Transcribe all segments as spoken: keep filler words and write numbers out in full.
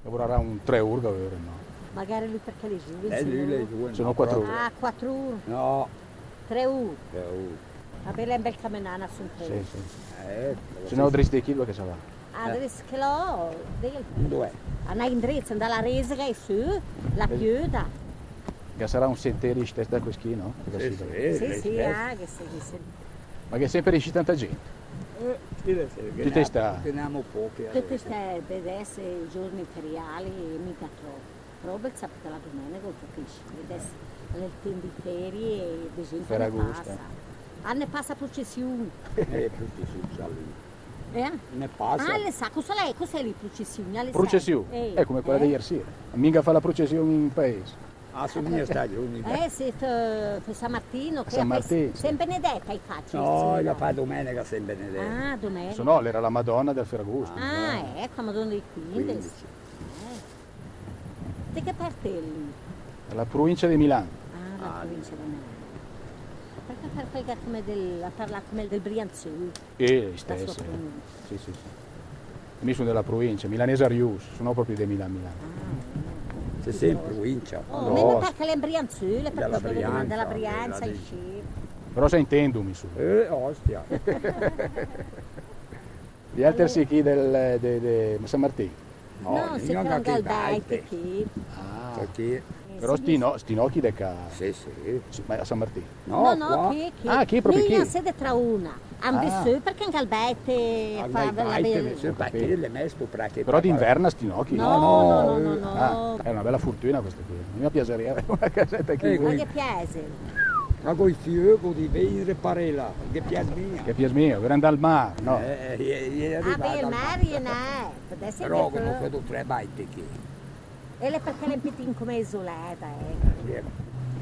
Lavorarà un tre ur, vero, no? Magari lü perché l'è giuven, eh, se lü no l'è giuven, se no no, quatro ur. Ah, quatro ur. No. Tre ur. Tre ur. Va bé, l'è un bel cammenà, insoma. Sì, sì. Eh, se no, dré de chì, che se va? Ah, eh, dré de chì, del... Dove? Anà indré, 'ndà la Resega e sü, la Piöda. Che sarà un sentero istèss da questi, no? Sì, sì, sì, ah, che sì, che sì. Ma che è sempre riescì tanta gente. Eh, sì, sì, che tüte ne ha, sta, che ne ha poche, tüte ste, per adesso, i giorni feriali, mica troppo. Però bel sabato e la domenica, capisci? Adesso l'è el temp di ferie e de gent ne passa. Ferragosto. Ah, ne passa processiun. Eh, processiun, sa lü. Eh? Ne passa. Ah, le sa, cosa l'è, cosa l'è processiun? Le sa? Processiun? Eh, come quella di ieri sera. Minga fa la processiun in paese. Ah, su mia stagione. Eh, sì, per, per San Martino, che San Martino, sì. San Benedetto hai fatto? No, la fa domenica San Benedetto. Ah, domenica. Se no, l'era la Madonna del Ferragosto. Ah, ecco, Madonna dei quindici. Quindici. Eh. De che part l'è lü? La provincia de Milan. Ah, la provincia de Milan. Perché fa quel che come del, la parla come del Brianzù. Eh, istèss. Sì, sì, sì. Mi sun de la provincia, milanes arius, sun no propi de Milan, Milan. Ah, no. Sì, sì, in provincia. Oh, no, ma perché l'è in Brianzù, l'è per questo che domanda la Brianza, sì. Però se intendo, mi sun. Eh, ostia. Vialter sì chì del, de, de San Martin? No, si trova in Galbète chì. Ah. Però sti no, sti no chì de ca. Sì, sì. Sì, ma a San Martin? No, no, chì, chì. Ah, chì, propi chì? Mia, se de Trauna. Ande sö, perché in Galbète fa la bella... Però d'inverno sti no chì? No, no, no, no. Ah, è una bella fortuna questa qui. Mi piacerebbe avere una casetta chì. Ma che piace? Ma coi fiöchi, di venire parela, che piace mia. Che piace mia, per andare al mare, no? Eh, eh, eh, eh, ah, beh, al mare, no. Però come che tu tre baite chì. E l'è perché l'è un pitin come isolata, eh.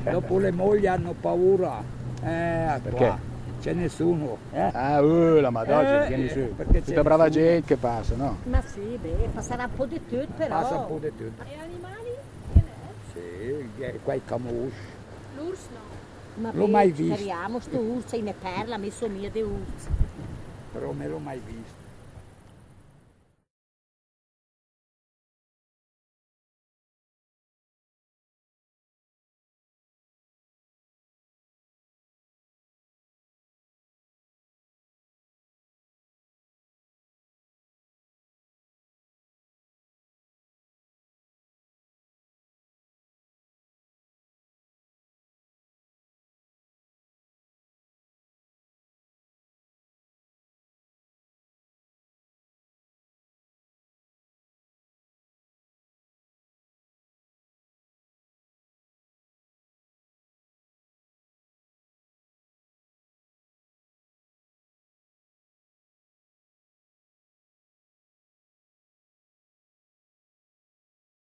Dopo le mogli hanno paura. Eh, perché? Qua c'è nessuno, eh? Ah, eh, la Madonna, eh, perché c'è tutta brava gente che passa, no? Ma sì, beh, passarà un po' di tutto, però. Passa un po' di tutto. E animali? Che n'è? Sì, qua i camùs. L'urs no. L'ho mai visto. Ma speriamo, sto urs, i ne parla, mi so mia de urs. Però me l'ho mai visto.